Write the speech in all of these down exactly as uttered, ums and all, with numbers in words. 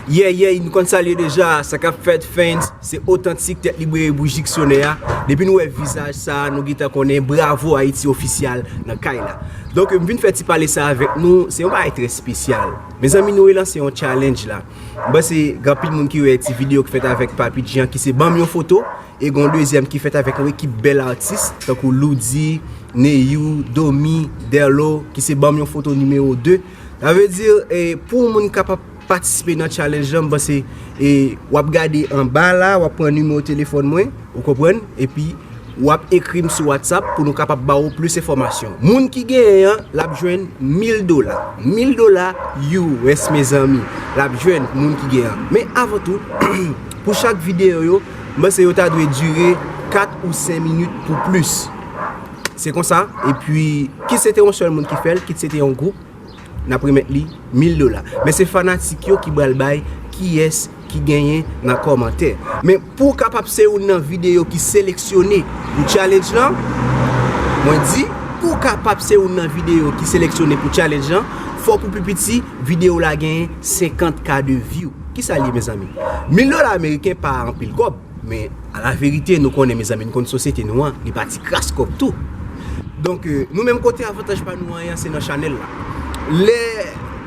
Yeah, yeah, nou konn sa l ye deja, sa k ap fèt, fans, se Otantik, tèt li breye bouji ksyonè a. Depi nou wè vizaj sa, nou gentan konnen, bravo Ayiti ofisyal nan kay la. Donk, m vin fè ti pale sa avèk nou, se yon bagay trè espesyal. Mezanmi, nou relanse yon challenge la. M panse gen anpil moun ki wè ti videyo ki fèt avèk Papi G an, ki se Ban m yon foto, e gen yon dezyèm ki fèt avèk yon ekip bèl atis, tankou Loudy, Neyou, Domi, Derlo, ki se Ban m yon foto nimewo de. Sa vle di, e, pou yon moun kapab patisipe nan challenge lan, m panse, e, w ap gade anba la, w ap pran nimewo telefòn mwen, ou konprann, epi w ap ekri m sou WhatsApp pou nou kapab ba ou plis enfòmasyon. Moun ki genyen an, l ap jwenn mil dola. Mil dola U S, mezanmi. L ap jwenn moun ki genyen an. Men avan tou, pou chak videyo yo, m panse yo ta dwe dire kat ou senk minit pou plis. Se konsa, epi, kit se te yon sèl moun ki fè l, kit se te yon gwoup, n ap remèt li mil dola. Men se fanatik yo ki pral bay kiyès ki genyen nan kòmantè. Men pou w kapab se youn nan videyo ki seleksyone pou challenge lan, mwen di, pou w kapab se youn nan videyo ki seleksyone pou challenge lan, fò pou pi piti videyo la genyen senkant K de view. Kisa l ye, mezanmi? Mil dola ameriken pa anpil kòb. Men, alaverite, nou konnen, mezanmi, nou konn sosyete nou an, li pa ti kras kòb tou. Donk, e, nou menm kote avantaj pa nou an, se nan chanèl la. Lè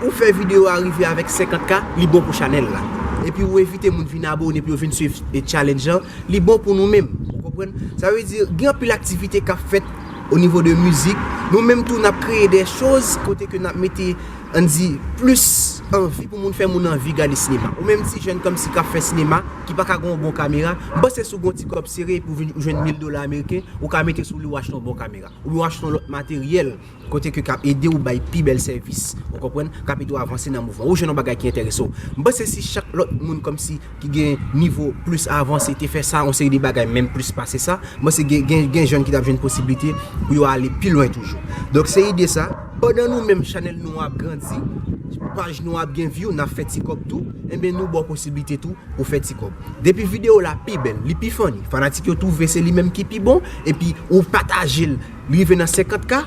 ou fè videyo a rive avèk senkant K, li bon pou chanèl la. Epi ou envite moun vin abone pou yo vin swiv, e, challenge lan, li bon pou nou menm. Ou konprann? Sa vle di, gen anpil aktivite k ap fèt o nivo de mizik. Nou menm tou, n ap kreye de choz kote ke n ap mete, ann di, plis anvi pou moun, fè moun anvi gade sinema. Ou menm ti jèn kòmsi k ap fè sinema, ki pa ka gen yon bon kamera, m panse si w gen yon ti kòb sere epi w vin, ou jwenn mil dola ameriken, ou ka mete sou li, ou achte yon bon kamera. Oubyen w achte yon lòt materyèl, kote ke k ap ede w bay pi bèl sèvis. Ou konprann? K ap ede w avanse nan mouvman. Ou jwenn yon bagay ki enterese w. M panse si chak lòt moun kòmsi ki gen nivo plis avanse te fè sa, yon seri de bagay menm plis pase sa, m panse gen, gen, gen jèn ki t ap jwenn posiblite pou yo ale pi lwen toujou. Donk se ide sa. Pandan nou menm chanèl nou ap grandi, paj nou ap gen view, n ap fè ti kòb tou, enben nou ba w posiblite tou pou fè ti kòb. Depi videyo la pi bèl, li pi funny, fanatik yo twouve se li menm ki pi bon, epi ou pataje l, li rive nan senkant K,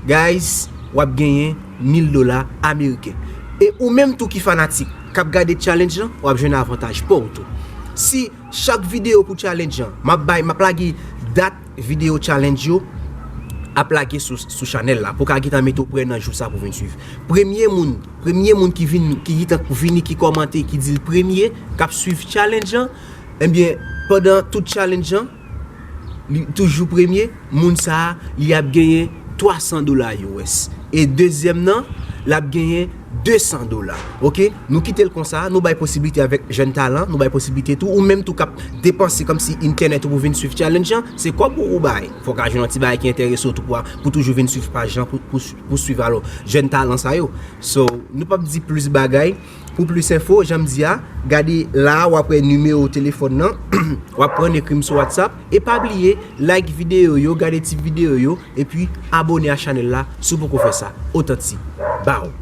guys, w ap genyen mil dola ameriken. E ou menm tou ki fanatik, k ap gade challenge lan, w ap jwenn avantaj pa w tou. Si chak videyo pou challenge lan, m ap bay, m ap lage dat videyo challenge yo ap lage sou, sou chanèl la, pou w ka gentan mete w prè nan jou sa pou vin swiv. Premye moun, premye moun ki vin, ki gentan vini, ki kòmante, ki di l premye, k ap swiv challenge lan, ebyen, pandan tout challenge lan, li toujou premye, moun sa a, li ap genyen twa san dola U S. E dezyèm nan, l ap genyen de san dola. Oke? Nou kite l konsa, nou bay posiblite avèk jèn talan, nou bay posiblite tou, ou menm tou k ap depanse kòmsi entènèt ou pou vin swiv challenge lan, se kòb ou, ou bay. Fò w ka jwenn yon ti bagay ki enterese w tou pou, pou toujou vin swiv paj lan, pou, pou, pou swiv alò jèn talan sa yo. So, nou p ap di plis bagay. Pou plis enfo, jan m di a, gade la a, w ap wè nimewo telefòn nan, w ap pran, ekri m sou WhatsApp, e pa bliye, like videyo yo, gade ti videyo yo, epi abone a chanèl la, si w poko fè sa. Otantik. Bow.